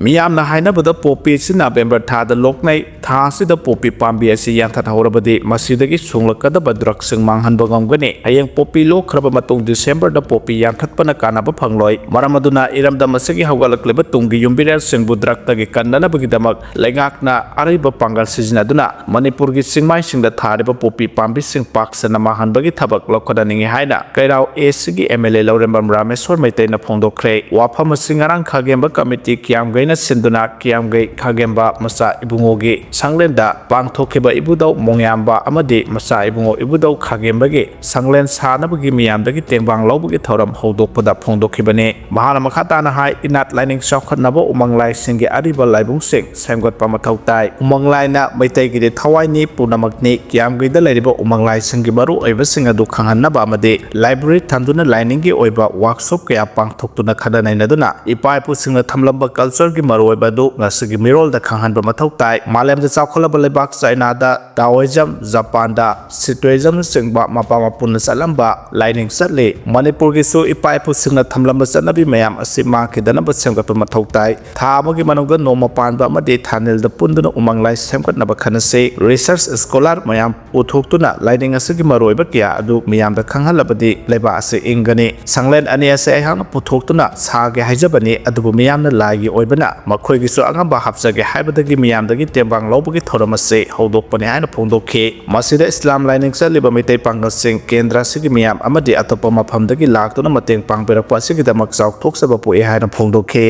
ꯃꯤꯌꯥꯝꯅ ꯍꯥꯏꯅꯕꯗ ꯄꯣꯄꯤ ꯑꯁꯤ ꯅꯕꯦꯝꯕꯔ ꯊꯥꯗ ꯂꯣꯛꯅꯩ꯫ ꯊꯥ ꯑꯁꯤꯗ ꯄꯣꯄꯤ ꯄꯥꯝꯕꯤ ꯑꯁꯤ ꯌꯥꯟꯊꯠꯍꯧꯔꯕꯗꯤ ꯃꯁꯤꯗꯒꯤ ꯁꯣꯡꯂꯛꯀꯗꯕ ꯗ꯭ꯔꯛꯁꯤꯡ ꯃꯥꯡꯍꯟꯕ ꯉꯝꯒꯅꯤ꯫ ꯍꯌꯦꯡ ꯄꯣꯄꯤ ꯂꯣꯛꯈ꯭ꯔꯕ ꯃꯇꯨꯡ ꯗꯤꯁꯦꯝꯕꯔꯗ ꯄꯣꯄꯤ ꯌꯥꯟꯊꯠꯄꯅ ꯀꯥꯟꯅꯕ ꯐꯪꯂꯣꯏ꯫ ꯃꯔꯝ ꯑꯗꯨꯅ ꯏꯔꯝꯗꯝ ꯑꯁꯤꯒꯤ ꯍꯧꯒꯠꯂꯛꯂꯤꯕ ꯇꯨꯡꯒꯤ ꯌꯨꯝꯕꯤꯔꯦꯜꯁꯤꯡꯕꯨ ꯗ꯭ꯔꯛꯇꯒꯤ ꯀꯟꯅꯅꯕꯒꯤꯗꯃꯛ ꯂꯩꯉꯥꯛꯅ ꯑꯔꯩꯕ ꯄꯥꯡꯒꯜ ꯁꯤꯖꯤꯟꯅꯗꯨꯅ ꯃꯅꯤꯄꯨꯔꯒꯤ ꯆꯤꯡꯃꯥꯏꯁꯤꯡꯗ ꯊꯥꯔꯤꯕ ꯄꯣꯄꯤ ꯄꯥꯝꯕꯤꯁꯤꯡ ꯄꯥꯛ ꯁꯟꯅ ꯃꯥꯡꯍꯟꯕꯒꯤ ꯊꯕꯛ ꯂꯧꯈꯠꯍꯟꯅꯤꯡꯏ ꯍꯥꯏꯅ ꯀꯩꯔꯥꯎ ꯑꯦ ꯁꯤꯒꯤ ꯑꯦꯝ ꯑꯦꯜ ꯑꯦ ꯂꯧꯔꯦꯝꯕꯝ ꯔꯥꯃꯦꯁꯣꯔ ꯃꯩꯇꯩꯅ ꯐꯣꯡꯗꯣꯛꯈ꯭ꯔꯦ꯫ ꯋꯥꯐꯝ ꯑꯁꯤ ꯉꯔꯥꯡ ꯈꯥꯒꯦꯝꯕ ꯀꯃꯤꯇꯤ ꯀꯤꯌꯥꯝꯒꯩꯅ ꯁꯤꯟꯗꯨꯅ ꯀꯤꯌꯥꯝꯒꯩ ꯈꯥꯒꯦꯝꯕ ꯃꯆꯥ ꯏꯕꯨꯡꯉꯣꯒꯤ ꯁꯪꯂꯦꯟꯗ ꯄꯥꯡꯊꯣꯛꯈꯤꯕ ꯏꯕꯨꯙꯧ ꯃꯣꯡꯌꯥꯝꯕ ꯑꯃꯗꯤ ꯃꯆꯥ ꯏꯕꯨꯡꯉꯣ ꯏꯕꯨꯙꯧ ꯈꯥꯒꯦꯝꯕꯒꯤ ꯁꯪꯂꯦꯟ ꯁꯥꯅꯕꯒꯤ ꯃꯤꯌꯥꯝꯗꯒꯤ ꯇꯦꯡꯕꯥꯡ ꯂꯧꯕꯒꯤ ꯊꯧꯔꯝ ꯍꯧꯗꯣꯛꯄꯗ ꯐꯣꯡꯗꯣꯛꯈꯤꯕꯅꯤ꯫ ꯃꯍꯥꯛꯅ ꯃꯈꯥ ꯇꯥꯅ ꯍꯥꯏ, ꯏꯅꯥꯠ ꯂꯥꯏꯅꯤꯡ ꯆꯥꯎꯈꯠꯅꯕ ꯎꯃꯪ ꯂꯥꯏꯁꯤꯡꯒꯤ ꯑꯔꯤꯕ ꯂꯥꯏꯕꯨꯡꯁꯤꯡ ꯁꯦꯝꯒꯠꯄ ꯃꯊꯧ ꯇꯥꯏ꯫ ꯎꯃꯪ ꯂꯥꯏꯅ ꯃꯩꯇꯩꯒꯤꯗꯤ ꯊꯋꯥꯏꯅꯤ, ꯄꯨꯝꯅꯃꯛꯅꯤ꯫ ꯀꯤꯌꯥꯝꯒꯩꯗ ꯂꯩꯔꯤꯕ ꯎꯃꯪ ꯂꯥꯏꯁꯤꯡꯒꯤ ꯃꯔꯨ ꯑꯣꯏꯕꯁꯤꯡ ꯑꯗꯨ ꯈꯪꯍꯟꯅꯕ ꯑꯃꯗꯤ library ꯊꯝꯗꯨꯅ ꯂꯥꯏꯅꯤꯡꯒꯤ ꯑꯣꯏꯕ workshop ꯀꯌꯥ ꯄꯥꯡꯊꯣꯛꯇꯨꯅ ꯈꯟꯅ ꯅꯩꯅꯗꯨꯅ ꯏꯄꯥ ꯏꯄꯨꯁꯤꯡꯅ ꯊꯝꯂꯝꯕ culture ꯃꯔꯨꯑꯣꯏꯕ ꯑꯗꯨ ꯉꯁꯤꯒꯤ ꯃꯤꯔꯣꯜꯗ ꯈꯪꯍꯟꯕ ꯃꯊꯧ ꯇꯥꯏ꯫ ꯃꯥꯂꯦꯝꯗ ꯆꯥꯎꯈꯠꯂꯕ ꯂꯩꯕꯥꯛ ꯆꯥꯏꯅꯥꯗ ꯇꯥꯑꯣꯏꯖꯝ, ꯖꯄꯥꯟꯗ ꯁꯤꯇꯣꯏꯖꯝꯅꯆꯤꯡꯕ ꯃꯄꯥ ꯃꯄꯨꯅ ꯆꯠꯂꯝꯕ ꯂꯥꯏꯅꯤꯡ ꯆꯠꯂꯤ꯫ ꯃꯅꯤꯄꯨꯔꯒꯤꯁꯨ ꯏꯄꯥ ꯏꯄꯨꯁꯤꯡꯅ ꯊꯝꯂꯝꯕ ꯆꯠꯅꯕꯤ ꯃꯌꯥꯝ ꯑꯁꯤ ꯃꯥꯡꯈꯤꯗꯅꯕ ꯁꯦꯝꯒꯠꯄ ꯃꯊꯧ ꯇꯥꯏ꯫ ꯊꯥ ꯑꯃꯒꯤ ꯃꯅꯨꯡꯗ ꯅꯣꯡꯃ ꯄꯥꯟꯕ ꯑꯃꯗꯤ ꯊꯥꯅꯤꯜꯗ ꯄꯨꯟꯗꯨꯅ ꯎꯃꯪ ꯂꯥꯏ ꯁꯦꯝꯒꯠꯅꯕ ꯈꯟꯅꯁꯤ꯫ Research scholar ꯃꯌꯥꯝ ꯄꯨꯊꯣꯛꯇꯨꯅ ꯂꯥꯏꯅꯤꯡ ꯑꯁꯤꯒꯤ ꯃꯔꯨꯑꯣꯏꯕ ꯀꯌꯥ ꯑꯗꯨ ꯃꯤꯌꯥꯝꯗ ꯈꯪꯍꯜꯂꯕꯗꯤ ꯂꯩꯕꯥꯛ ꯑꯁꯤ ꯏꯪꯒꯅꯤ꯫ ꯁꯪꯂꯦꯟ ꯑꯅꯤ ꯑꯁꯤ ꯑꯩꯍꯥꯛꯅ ꯄꯨꯊꯣꯛꯇꯨꯅ ꯁꯥꯒꯦ ꯍꯥꯏꯖꯕꯅꯤ, ꯑꯗꯨꯕꯨ ꯃꯤꯌꯥꯝꯅ ꯂꯥꯏꯒꯤ ꯑꯣꯏꯕꯅ ꯃꯈꯣꯏꯒꯤꯁꯨ ꯑꯉꯝꯕ ꯍꯥꯞꯆꯒꯦ ꯍꯥꯏꯕꯗꯒꯤ ꯃꯤꯌꯥꯝꯗꯒꯤ ꯇꯦꯡꯕꯥꯡ ꯂꯧꯕꯒꯤ ꯊꯧꯔꯝ ꯑꯁꯤ ꯍꯧꯗꯣꯛꯄꯅꯤ ꯍꯥꯏꯅ ꯐꯣꯡꯗꯣꯛꯈꯤ꯫ ꯃꯁꯤꯗ ꯏꯁꯂꯥꯝ ꯂꯥꯏꯅꯤꯡ ꯆꯠꯂꯤꯕ ꯃꯤꯇꯩ ꯄꯥꯡꯒꯜꯁꯤꯡ, ꯀꯦꯟꯗ꯭ꯔ ꯑꯁꯤꯒꯤ ꯃꯤꯌꯥꯝ ꯑꯃꯗꯤ ꯑꯇꯣꯞꯄ ꯃꯐꯝꯗꯒꯤ ꯂꯥꯛꯇꯨꯅ ꯃꯇꯦꯡ ꯄꯥꯡꯕꯤꯔꯛꯄ ꯑꯁꯤꯒꯤꯗꯃꯛ ꯆꯥꯎꯊꯣꯛꯆꯕ ꯄꯣꯛꯏ ꯍꯥꯏꯅ ꯐꯣꯡꯗꯣꯛꯈꯤ꯫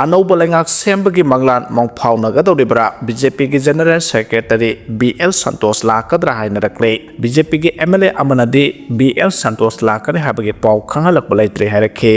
ꯑꯅꯧꯕ ꯂꯩꯉꯥꯛ ꯁꯦꯝꯕꯒꯤ ꯃꯪꯂꯥꯟ ꯃꯪ ꯐꯥꯎꯅꯒꯗꯧꯔꯤꯕ꯭ꯔꯥ? BJPꯒꯤ General Secretary B L Santosh ꯂꯥꯛꯀꯗ꯭ꯔꯥ ꯍꯥꯏꯅꯔꯛꯂꯦ꯫ BJPꯒꯤ MLA ꯑꯃꯅꯗꯤ B L Santosh ꯂꯥꯛꯀꯅꯤ ꯍꯥꯏꯕꯒꯤ ꯄꯥꯎ ꯈꯪꯍꯜꯂꯛꯄ ꯂꯩꯇ꯭ꯔꯤ ꯍꯥꯏꯔꯛꯈꯤ꯫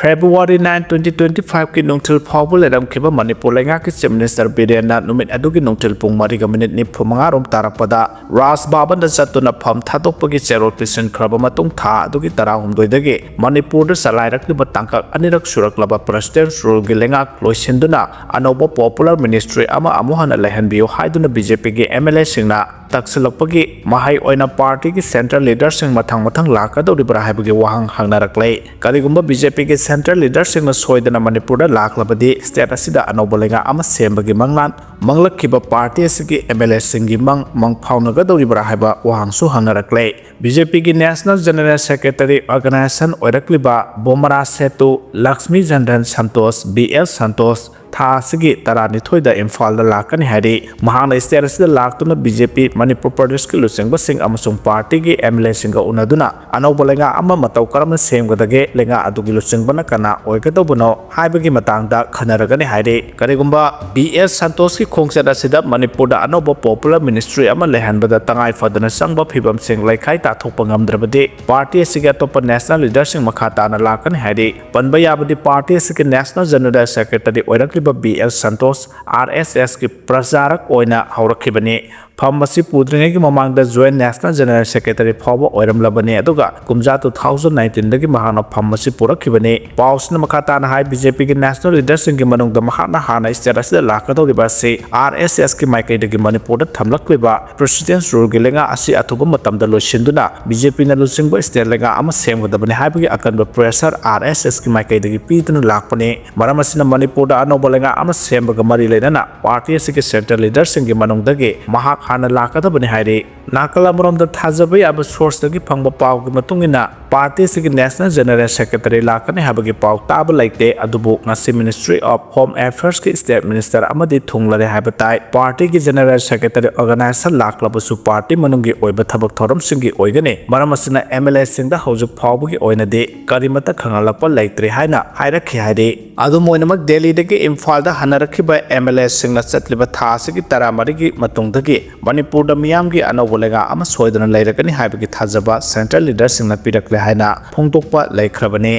February nine, twenty twenty fiveꯀꯤ ꯅꯨꯡꯊꯤꯜ ꯐꯥꯎꯕ ꯂꯩꯔꯝꯈꯤꯕ ꯃꯅꯤꯄꯨꯔ ꯂꯩꯉꯥꯛꯀꯤ Chief Minister ꯕꯤꯔꯦꯟꯅ ꯅꯨꯃꯤꯠ ꯑꯗꯨꯒꯤ ꯅꯨꯡꯊꯤꯜ ꯄꯨꯡ ꯃꯔꯤꯒ ꯃꯤꯅꯤꯠ ꯅꯤꯐꯨ ꯃꯉꯥ ꯔꯣꯝ ꯇꯥꯔꯛꯄꯗ ꯔꯥꯖ ꯚꯕꯟꯗ ꯆꯠꯇꯨꯅ ꯐꯝ ꯊꯥꯗꯣꯛꯄꯒꯤ ꯆꯦꯔꯣꯜ ꯄꯤꯁꯤꯟꯈ꯭ꯔꯕ ꯃꯇꯨꯡ ꯊꯥ ꯑꯗꯨꯒꯤ ꯇꯔꯥꯍꯨꯝꯗꯣꯏꯗꯒꯤ ꯃꯅꯤꯄꯨꯔꯗ ꯆꯂꯥꯏꯔꯛꯂꯤꯕ ꯇꯥꯡꯀꯛ ꯑꯅꯤꯔꯛ ꯁꯨꯔꯛꯂꯕ President's Ruleꯒꯤ ꯂꯩꯉꯥꯛ ꯂꯣꯏꯁꯤꯟꯗꯨꯅ ꯑꯅꯧꯕ popular ministry ꯑꯃ ꯑꯃꯨꯛ ꯍꯟꯅ ꯂꯩꯍꯟꯕꯤꯌꯨ ꯍꯥꯏꯗꯨꯅ BJPꯒꯤ MLAꯁꯤꯡꯅ ꯇꯛꯁꯤꯜꯂꯛꯄꯒꯤ ꯃꯍꯩ ꯑꯣꯏꯅ partyꯒꯤ central leaderꯁꯤꯡ ꯃꯊꯪ ꯃꯊꯪ ꯂꯥꯛꯀꯗꯧꯔꯤꯕ꯭ꯔꯥ ꯍꯥꯏꯕꯒꯤ ꯋꯥꯍꯪ ꯍꯪꯅꯔꯛꯂꯦ꯫ ꯀꯔꯤꯒꯨꯝꯕ BJPꯒꯤ central leaderꯁꯤꯡꯅ ꯁꯣꯏꯗꯅ ꯃꯅꯤꯄꯨꯔꯗ ꯂꯥꯛꯂꯕꯗꯤ state ꯑꯁꯤꯗ ꯑꯅꯧꯕ ꯂꯩꯉꯥꯛ ꯑꯃ ꯁꯦꯝꯕꯒꯤ ꯃꯪꯂꯥꯟ ꯃꯪꯂꯛꯈꯤꯕ party ꯑꯁꯤꯒꯤ MLAꯁꯤꯡꯒꯤ ꯃꯪ ꯃꯪ ꯐꯥꯎꯅꯒꯗꯧꯔꯤꯕ꯭ꯔꯥ ꯍꯥꯏꯕ ꯋꯥꯍꯪꯁꯨ ꯍꯪꯅꯔꯛꯂꯦ꯫ BJPꯒꯤ National General Secretary organization ꯑꯣꯏꯔꯛꯂꯤꯕ ꯕꯣꯃꯔꯥ Setu Lakshmi ꯖꯟꯗꯟ Santosh, B L Santosh, ꯊꯥ ꯑꯁꯤꯒꯤ ꯇꯔꯥꯅꯤꯊꯣꯏꯗ ꯏꯝꯐꯥꯜꯗ ꯂꯥꯛꯀꯅꯤ ꯍꯥꯏꯔꯤ꯫ ꯃꯍꯥꯛꯅ state ꯑꯁꯤꯗ ꯂꯥꯛꯇꯨꯅ BJP ꯃꯅꯤꯄꯨꯔ ꯄ꯭ꯔꯗꯦꯁꯀꯤ ꯂꯨꯆꯤꯡꯕꯁꯤꯡ ꯑꯃꯁꯨꯡ partyꯒꯤ MLAꯁꯤꯡꯒ ꯎꯅꯗꯨꯅ ꯑꯅꯧꯕ ꯂꯩꯉꯥꯛ ꯑꯃ ꯃꯇꯧ ꯀꯔꯝꯅ ꯁꯦꯝꯒꯗꯒꯦ, ꯂꯩꯉꯥꯛ ꯑꯗꯨꯒꯤ ꯂꯨꯆꯤꯡꯕꯅ ꯀꯅꯥ ꯑꯣꯏꯒꯗꯧꯕꯅꯣ ꯍꯥꯏꯕꯒꯤ ꯃꯇꯥꯡꯗ ꯈꯟꯅꯔꯒꯅꯤ ꯍꯥꯏꯔꯤ꯫ ꯀꯔꯤꯒꯨꯝꯕ B L ꯁꯟꯇꯣꯁꯀꯤ ꯈꯣꯡꯆꯠ ꯑꯁꯤꯗ ꯃꯅꯤꯄꯨꯔꯗ ꯑꯅꯧꯕ popular ministry ꯑꯃ ꯂꯩꯍꯟꯕꯗ ꯇꯉꯥꯏ ꯐꯗꯅ ꯆꯪꯕ ꯐꯤꯕꯝꯁꯤꯡ ꯂꯩꯈꯥꯏ ꯇꯥꯊꯣꯛꯄ ꯉꯝꯗ꯭ꯔꯕꯗꯤ party ꯑꯁꯤꯒꯤ ꯑꯇꯣꯞꯄ national leaderꯁꯤꯡ ꯃꯈꯥ ꯇꯥꯅ ꯂꯥꯛꯀꯅꯤ ꯍꯥꯏꯔꯤ꯫ ꯄꯟꯕ ꯌꯥꯕꯗꯤ party ꯑꯁꯤꯒꯤ National General Secretary ꯑꯣꯏꯔꯛꯂꯤꯕ B L Santosh RSSꯀꯤ ꯄ꯭ꯔꯆꯥꯔꯛ ꯑꯣꯏꯅ ꯍꯧꯔꯛꯈꯤꯕꯅꯤ꯫ ꯐꯝ ꯑꯁꯤ ꯄꯨꯗ꯭ꯔꯤꯉꯩꯒꯤ ꯃꯃꯥꯡꯗ Joint National General Secretary ꯐꯥꯎꯕ ꯑꯣꯏꯔꯝꯂꯕꯅꯤ, ꯑꯗꯨꯒ ꯀꯨꯝꯖꯥ two thousand nineteen ꯗꯒꯤ ꯃꯍꯥꯛꯅ ꯐꯝ ꯑꯁꯤ ꯄꯨꯔꯛꯈꯤꯕꯅꯤ꯫ ꯄꯥꯎꯁꯤꯅ ꯃꯈꯥ ꯇꯥꯅ ꯍꯥꯏ, BJP ꯒꯤ national leader ꯁꯤꯡꯒꯤ ꯃꯅꯨꯡꯗ ꯃꯍꯥꯛꯅ ꯍꯥꯟꯅ state ꯑꯁꯤꯗ ꯂꯥꯛꯀꯗꯧꯔꯤꯕ ꯑꯁꯤ RSS ꯀꯤ ꯃꯥꯏꯀꯩꯗꯒꯤ ꯃꯅꯤꯄꯨꯔꯗ ꯊꯝꯂꯛꯂꯤꯕ President's Rule ꯒꯤ ꯂꯩꯉꯥꯛ ꯑꯁꯤ ꯑꯊꯨꯕ ꯃꯇꯝꯗ ꯂꯣꯏꯁꯤꯟꯗꯨꯅ BJP ꯅ ꯂꯨꯆꯤꯡꯕ state ꯂꯩꯉꯥꯛ ꯑꯃ ꯁꯦꯝꯒꯗꯕꯅꯤ ꯍꯥꯏꯕꯒꯤ ꯑꯀꯟꯕ pressure RSS ꯀꯤ ꯃꯥꯏꯀꯩꯗꯒꯤ ꯄꯤꯗꯨꯅ ꯂꯥꯛꯄꯅꯤ꯫ ꯃꯔꯝ ꯑꯁꯤꯅ ꯃꯅꯤꯄꯨꯔꯗ ꯑꯅꯧꯕ ꯂꯩꯉꯥꯛ ꯑꯃ ꯁꯦꯝꯕꯒ ꯃꯔꯤ ꯂꯩꯅꯅ party ꯑꯁꯤꯒꯤ central leader ꯁꯤꯡꯒꯤ ꯃꯅꯨꯡꯗꯒꯤ ꯃꯍꯥꯛ ꯍꯥꯟꯅ ꯂꯥꯛꯀꯗꯕꯅꯤ ꯍꯥꯏꯔꯤ꯫ ꯅꯥꯀꯜ ꯑꯃꯔꯣꯝꯗ ꯊꯥꯖꯕ ꯌꯥꯕ source ꯇꯒꯤ ꯐꯪꯕ ꯄꯥꯎꯒꯤ ꯃꯇꯨꯡ ꯏꯟꯅ, party ꯑꯁꯤꯒꯤ national general secretary ꯂꯥꯛꯀꯅꯤ ꯍꯥꯏꯕꯒꯤ ꯄꯥꯎ ꯇꯥꯕ ꯂꯩꯇꯦ, ꯑꯗꯨꯕꯨ ꯉꯁꯤ Ministry of Home Affairs ꯀꯤ state minister ꯑꯃꯗꯤ ꯊꯨꯡꯂꯔꯦ ꯍꯥꯏꯕ ꯇꯥꯏ꯫ Party ꯒꯤ general secretary organization ꯂꯥꯛꯂꯕꯁꯨ party ꯃꯅꯨꯡꯒꯤ ꯑꯣꯏꯕ ꯊꯕꯛ ꯊꯧꯔꯝꯁꯤꯡꯒꯤ ꯑꯣꯏꯒꯅꯤ꯫ ꯃꯔꯝ ꯑꯁꯤꯅ MLA ꯁꯤꯡꯗ ꯍꯧꯖꯤꯛ ꯐꯥꯎꯕꯒꯤ ꯑꯣꯏꯅꯗꯤ ꯀꯔꯤꯃꯠꯇ ꯈꯪꯍꯜꯂꯛꯄ ꯂꯩꯇ꯭ꯔꯤ ꯍꯥꯏꯅ ꯍꯥꯏꯔꯛꯈꯤ ꯍꯥꯏꯔꯤ꯫ ꯑꯗꯨꯝ ꯑꯣꯏꯅꯃꯛ, ꯗꯦꯜꯂꯤꯗꯒꯤ ꯏꯝꯐꯥꯜꯗ ꯍꯟꯅꯔꯛꯈꯤꯕ MLA ꯁꯤꯡꯅ ꯆꯠꯂꯤꯕ ꯊꯥ ꯑꯁꯤꯒꯤ ꯇꯔꯥꯃꯔꯤꯒꯤ ꯃꯇꯨꯡꯗꯒꯤ ꯃꯅꯤꯄꯨꯔꯗ ꯃꯤꯌꯥꯝꯒꯤ ꯑꯅꯧꯕ ꯂꯩꯉꯥꯛ ꯑꯃ ꯁꯣꯏꯗꯅ ꯂꯩꯔꯒꯅꯤ ꯍꯥꯏꯕꯒꯤ ꯊꯥꯖꯕ central leader ꯁꯤꯡꯅ ꯄꯤꯔꯛꯂꯦ ꯍꯥꯏꯅ ꯐꯣꯡꯗꯣꯛꯄ ꯂꯩꯈ꯭ꯔꯕꯅꯤ꯫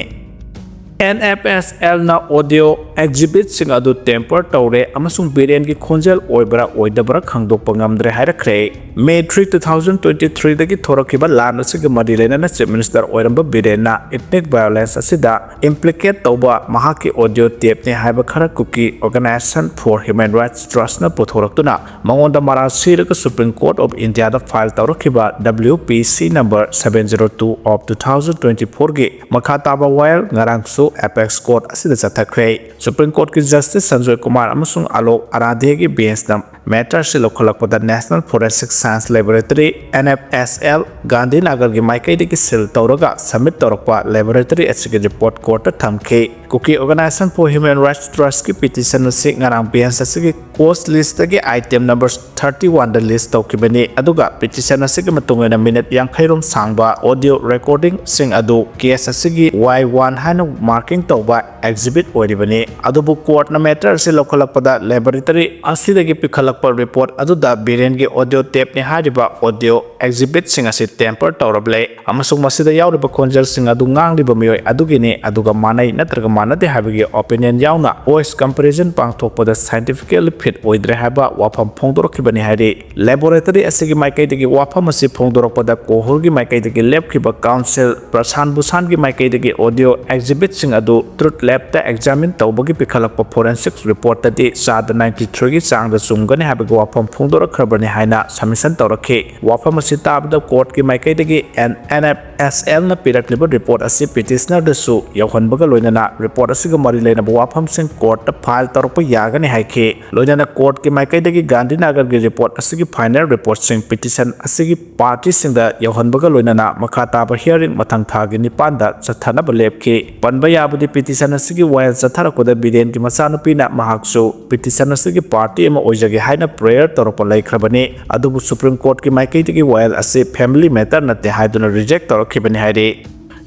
NFSL ꯅ audio exhibit ꯁꯤꯡ ꯑꯗꯨ tamper ꯇꯧꯔꯦ ꯑꯃꯁꯨꯡ ꯕꯤꯔꯦꯟꯒꯤ ꯈꯣꯟꯖꯦꯜ ꯑꯣꯏꯕ꯭ꯔꯥ ꯑꯣꯏꯗꯕ꯭ꯔꯥ ꯈꯪꯗꯣꯛꯄ ꯉꯝꯗ꯭ꯔꯦ ꯍꯥꯏꯔꯛꯈ꯭ꯔꯦ꯫ May three, two thousand twenty three ꯗꯒꯤ ꯊꯣꯔꯛꯈꯤꯕ ꯂꯥꯟ ꯑꯁꯤꯒ ꯃꯔꯤ ꯂꯩꯅꯅ Chief Minister ꯑꯣꯏꯔꯝꯕ ꯕꯤꯔꯦꯟꯅ ethnic violence ꯑꯁꯤꯗ implicate ꯇꯧꯕ ꯃꯍꯥꯛꯀꯤ audio tape ꯅꯤ ꯍꯥꯏꯕ ꯈꯔ Kuki Organization for Human Rights Trust ꯅ ꯄꯨꯊꯣꯔꯛꯇꯨꯅ ꯃꯉꯣꯟꯗ ꯃꯔꯥꯜ ꯁꯤꯔꯒ Supreme Court of India the file ꯇꯧꯔꯛꯈꯤꯕ WPC number seven zero two of two thousand twenty four ꯒꯤ ꯃꯈꯥ ꯇꯥꯕ ꯋꯥꯌꯦꯜ ꯉꯔꯥꯡꯁꯨ apex court ꯑꯁꯤꯗ ꯆꯠꯊꯈ꯭ꯔꯦ꯫ Supreme Court ꯀꯤ Justice Sanjoy Kumar ꯑꯃꯁꯨꯡ Alok Aradhye ꯒꯤ bench ꯅ matter ꯑꯁꯤ ꯂꯧꯈꯠꯂꯛꯄꯗ National Forensic Science Laboratory, NFSL, ꯒꯥꯟꯙꯤꯅꯒꯔꯒꯤ ꯃꯥꯏꯀꯩꯗꯒꯤ seal ꯇꯧꯔꯒ submit ꯇꯧꯔꯛꯄ laboratory ꯑꯁꯤꯒꯤ report court ꯇ ꯊꯝꯈꯤ꯫ Kuki Organization for Human Rights Trust ꯀꯤ petition ꯑꯁꯤ ꯉꯔꯥꯡ bench ꯑꯁꯤꯒꯤ cause list ꯇꯒꯤ item number thirty one ꯗ list ꯇꯧꯈꯤꯕꯅꯤ, ꯑꯗꯨꯒ petition ꯑꯁꯤꯒꯤ ꯃꯇꯨꯡ ꯑꯣꯏꯅ minute ꯌꯥꯡꯈꯩ ꯔꯣꯝ ꯁꯥꯡꯕ audio recording ꯁꯤꯡ ꯑꯗꯨ case ꯑꯁꯤꯒꯤ Y one ꯍꯥꯏꯅ marking ꯇꯧꯕ exhibit ꯑꯣꯏꯔꯤꯕꯅꯤ꯫ ꯑꯗꯨꯕꯨ court ꯅ matter ꯑꯁꯤ ꯂꯧꯈꯠꯂꯛꯄꯗ laboratory ꯑꯁꯤꯗꯒꯤ ꯄꯤꯈꯠꯂꯛꯄ report ꯑꯗꯨꯗ ꯕꯤꯔꯦꯟꯒꯤ audio tape ꯅꯤ ꯍꯥꯏꯔꯤꯕ audio exhibit ꯁꯤꯡ ꯑꯁꯤ tamper ꯇꯧꯔꯕ ꯂꯩ ꯑꯃꯁꯨꯡ ꯃꯁꯤꯗ ꯌꯥꯎꯔꯤꯕ ꯈꯣꯟꯖꯦꯜꯁꯤꯡ ꯑꯗꯨ ꯉꯥꯡꯂꯤꯕ ꯃꯤꯑꯣꯏ ꯑꯗꯨꯒꯤꯅꯤ, ꯑꯗꯨꯒ ꯃꯥꯟꯅꯩ ꯅꯠꯇ꯭ꯔꯒ ꯃꯥꯟꯅꯗꯦ ꯍꯥꯏꯕꯒꯤ opinion ꯌꯥꯎꯅ voice comparison ꯄꯥꯡꯊꯣꯛꯄꯗ scientifically ꯐꯤꯠ ꯑꯣꯏꯗ꯭ꯔꯦ ꯍꯥꯏꯕ ꯋꯥꯐꯝ ꯐꯣꯡꯗꯣꯔꯛꯈꯤꯕꯅꯤ ꯍꯥꯏꯔꯤ꯫ ꯂꯦꯕꯣꯔꯦꯇꯔꯤ ꯑꯁꯤꯒꯤ ꯃꯥꯏꯀꯩꯗꯒꯤ ꯋꯥꯐꯝ ꯑꯁꯤ ꯐꯣꯡꯗꯣꯔꯛꯄꯗ ꯀꯣꯍꯨꯔꯒꯤ ꯃꯥꯏꯀꯩꯗꯒꯤ ꯂꯦꯞꯈꯤꯕ ꯀꯥꯎꯟꯁꯤꯜ ꯄ꯭ꯔꯁꯥꯟ ꯚꯨꯁꯥꯟꯒꯤ ꯃꯥꯏꯀꯩꯗꯒꯤ ꯑꯣꯗꯤꯑꯣ ꯑꯦꯛꯖꯤꯕꯤꯠꯁꯤꯡ ꯑꯗꯨ ꯇ꯭ꯔꯨꯠ ꯂꯦꯕꯇ ꯑꯦꯛꯖꯥꯃꯤꯟ ꯇꯧꯕꯒꯤ ꯄꯤꯈꯠꯂꯛꯄ ꯐꯣꯔꯦꯟꯁꯤꯛ ꯔꯤꯄꯣꯔꯠꯇꯗꯤ ꯆꯥꯗ ꯅꯥꯏꯟꯇꯤ ꯊ꯭ꯔꯤꯒꯤ ꯆꯥꯡꯗ ꯆꯨꯝꯒꯅꯤ ꯍꯥꯏꯕꯒꯤ ꯋꯥꯐꯝ ꯐꯣꯡꯗꯣꯔꯛꯈ꯭ꯔꯕꯅꯤ ꯍꯥꯏꯅ ꯁꯕꯃꯤꯁꯟ ꯇꯧꯔꯛꯈꯤ꯫ ꯋꯥꯐꯝ ꯑꯁꯤ ꯇꯥꯕꯗ ꯀꯣꯔꯠꯀꯤ ꯃꯥꯏꯀꯩꯗꯒꯤ ꯑꯦꯟ ꯑꯦꯟ ꯑꯦꯐ ꯑꯦꯁ ꯑꯦꯜꯅ ꯄꯤꯔꯛꯂꯤꯕ ꯔꯤꯄꯣꯔꯠ ꯑꯁꯤ ꯄꯤꯇꯤꯁꯅꯔꯗꯁꯨ ꯌꯧꯍꯟꯕꯒ ꯂꯣꯏꯅꯅ ꯔꯤꯄꯣꯔꯠ ꯑꯁꯤꯒ ꯃꯔꯤ ꯂꯩꯅꯕ ꯋꯥꯐꯝꯁꯤꯡ ꯀꯣꯔꯠꯇ ꯐꯥꯏꯜ ꯇꯧꯔꯛꯄ ꯌꯥꯒꯅꯤ ꯍꯥꯏꯈꯤ꯫ ꯂꯣꯏꯅꯅ ꯀꯣꯔꯠꯀꯤ ꯃꯥꯏꯀꯩꯗꯒꯤ ꯒꯥꯟꯙꯤꯅꯒꯔꯒꯤ ꯔꯤꯄꯣꯔꯠ ꯑꯁꯤꯒꯤ ꯐꯥꯏꯅꯦꯜ ꯔꯤꯄꯣꯔꯠꯁꯤꯡ ꯄꯤꯇꯤꯁꯟ ꯑꯁꯤꯒꯤ ꯄꯥꯔꯇꯤꯁꯤꯡꯗ ꯌꯧꯍꯟꯕꯒ ꯂꯣꯏꯅꯅ ꯃꯈꯥ ꯇꯥꯕ ꯍꯤꯌꯥꯔꯤꯡ ꯃꯊꯪ ꯊꯥꯒꯤ ꯅꯤꯄꯥꯟꯗ ꯆꯠꯊꯅꯕ ꯂꯦꯞꯈꯤ꯫ ꯄꯟꯕ ꯌꯥꯕꯗꯤ ꯄꯤꯇꯤꯁꯟ ꯑꯁꯤꯒꯤ ꯋꯥꯌꯦꯜ ꯆꯠꯊꯔꯛꯄꯗ ꯕꯤꯔꯦꯟꯒꯤ ꯃꯆꯥꯅꯨꯄꯤꯅ ꯃꯍꯥꯛꯁꯨ ꯄꯤꯇꯤꯁꯟ ꯑꯁꯤꯒꯤ ꯄꯥꯔꯇꯤ ꯑꯃ ꯑꯣꯏꯖꯒꯦ ꯍꯥꯏꯅ ꯄ꯭ꯔꯦꯌꯔ ꯇꯧꯔꯛꯄ ꯂꯩꯈ꯭ꯔꯕꯅꯤ꯫ ꯑꯗꯨꯕꯨ ꯁꯨꯄ꯭ꯔꯤꯝ ꯀꯣꯔꯠꯀꯤ ꯃꯥꯏꯀꯩꯗꯒꯤ ꯋꯥꯌꯦꯜ ꯑꯁꯤ ꯐꯦꯃꯤꯂꯤ ꯃꯦꯇꯔ ꯅꯠꯇꯦ ꯍꯥꯏꯗꯨꯅ ꯔꯤꯖꯦꯛ ꯇꯧꯔꯛꯈꯤꯕꯅꯤ ꯍꯥꯏꯔꯤ꯫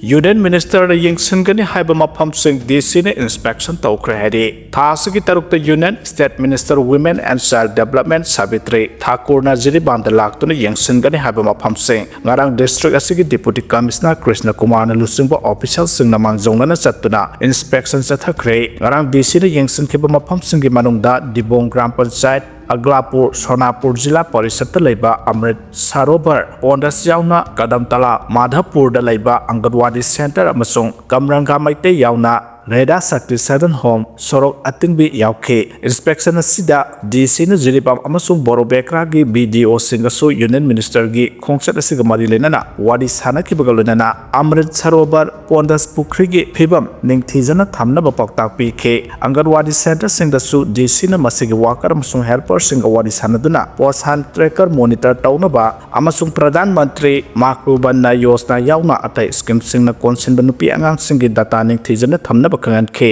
ꯌꯨꯅꯤꯌꯟ ꯃꯤꯅꯤꯁꯇꯔꯗ ꯌꯦꯡꯁꯤꯟꯒꯅꯤ ꯍꯥꯏꯕ ꯃꯐꯝꯁꯤꯡ ꯗꯤ ꯁꯤꯅ ꯏꯟꯁꯄꯦꯛꯁꯟ ꯇꯧꯈ꯭ꯔꯦ ꯍꯥꯏꯔꯤ꯫ ꯊꯥ ꯑꯁꯤꯒꯤ ꯇꯔꯨꯛꯇ union state minister women and child development Savitri ꯊꯥꯀꯨꯔꯅ ꯖꯤꯔꯤꯕꯥꯝꯗ ꯂꯥꯛꯇꯨꯅ ꯌꯦꯡꯁꯤꯟꯒꯅꯤ ꯍꯥꯏꯕ ꯃꯐꯝꯁꯤꯡ ꯉꯔꯥꯡ ꯗꯤꯁꯇ꯭ꯔꯤꯛ ꯑꯁꯤꯒꯤ ꯗꯤꯄꯨꯇꯤ ꯀꯃꯤꯁꯅꯔ ꯀ꯭ꯔꯤꯁꯅ ꯀꯨꯃꯥꯔꯅ ꯂꯨꯆꯤꯡꯕ ꯑꯣꯐꯤꯁꯤꯌꯦꯜꯁꯤꯡꯅ ꯃꯥꯡꯖꯧꯅꯅ ꯆꯠꯇꯨꯅ ꯏꯟꯁꯄꯦꯛꯁꯟ ꯆꯠꯊꯈ꯭ꯔꯦ꯫ ꯉꯔꯥꯡ ꯗꯤ ꯁꯤꯅ ꯌꯦꯡꯁꯤꯟꯈꯤꯕ ꯃꯐꯝꯁꯤꯡꯒꯤ ꯃꯅꯨꯡꯗ ꯗꯤꯕꯣꯡ ꯒ꯭ꯔꯥꯝ ꯄꯟꯆꯥꯌꯠ, ꯑꯒꯂꯥꯄꯨꯔ, ꯁꯣꯅꯥꯄꯨꯔ ꯖꯤꯂꯥ ꯄꯔꯤꯁꯠꯇ ꯂꯩꯕ ꯑꯃ꯭ꯔꯤꯠ ꯁꯥꯔꯣꯚꯔ ꯄꯣꯟꯗꯁ ꯌꯥꯎꯅ ꯀꯗꯝꯇꯂꯥ ꯃꯥꯙꯕꯄꯨꯔꯗ ꯂꯩꯕ ꯑꯪꯒꯟꯋꯥꯗꯤ ꯁꯦꯟꯇꯔ ꯑꯃꯁꯨꯡ ꯀꯝꯔꯪꯒꯥ ꯃꯩꯇꯩ ꯌꯥꯎꯅ ꯔꯦꯗꯥ ꯁꯛꯇꯤ ꯁꯗꯟ ꯍꯣꯝ ꯁꯣꯔꯣꯛ ꯑꯇꯤꯡꯕꯤ ꯌꯥꯎꯈꯤ꯫ ꯏꯟꯁꯄꯦꯛꯁꯟ ꯑꯁꯤꯗ ꯗꯤ ꯁꯤꯅ ꯖꯤꯔꯤꯕꯥꯝ ꯑꯃꯁꯨꯡ ꯕꯣꯔꯣꯕꯦꯀ꯭ꯔꯥꯒꯤ ꯕꯤ ꯗꯤ ꯑꯣꯁꯤꯡꯒꯁꯨ ꯌꯨꯅꯤꯌꯟ ꯃꯤꯅꯤꯁꯇꯔꯒꯤ ꯈꯣꯡꯆꯠ ꯑꯁꯤꯒ ꯃꯔꯤ ꯂꯩꯅꯅ ꯋꯥꯔꯤ ꯁꯥꯅꯈꯤꯕꯒ ꯂꯣꯏꯅꯅ ꯑꯃ꯭ꯔꯤꯠ ꯁꯔꯣꯚꯔ ꯄꯣꯟꯗꯁ ꯄꯨꯈ꯭ꯔꯤꯒꯤ ꯐꯤꯕꯝ ꯅꯤꯡꯊꯤꯖꯅ ꯊꯝꯅꯕ ꯄꯥꯎꯇꯥꯛ ꯄꯤꯈꯤ꯫ ꯑꯪꯒꯟꯋꯥꯗꯤ ꯁꯦꯟꯇꯔꯁꯤꯡꯗꯁꯨ ꯗꯤ ꯁꯤꯅ ꯃꯁꯤꯒꯤ ꯋꯥꯀꯔ ꯑꯃꯁꯨꯡ ꯍꯦꯜꯄꯔꯁꯤꯡꯒ ꯋꯥꯔꯤ ꯁꯥꯅꯗꯨꯅ ꯄꯣꯁꯥꯟ ꯇ꯭ꯔꯦꯀꯔ ꯃꯣꯅꯤꯇꯔ ꯇꯧꯅꯕ ꯑꯃꯁꯨꯡ ꯄ꯭ꯔꯙꯥꯟ ꯃꯟꯇ꯭ꯔꯤ ꯃꯥꯇ꯭ꯔꯨꯕꯟꯗꯅꯥ ꯌꯣꯖꯅꯥ ꯌꯥꯎꯅ ꯑꯇꯩ ꯁ꯭ꯀꯤꯝꯁꯤꯡꯅ ꯀꯣꯟꯁꯤꯟꯕ ꯅꯨꯄꯤ ꯑꯉꯥꯡꯁꯤꯡꯒꯤ ꯗꯇꯥ ꯅꯤꯡꯊꯤꯖꯅ ꯊꯝꯅꯕ ꯈꯪꯍꯟꯈꯤ꯫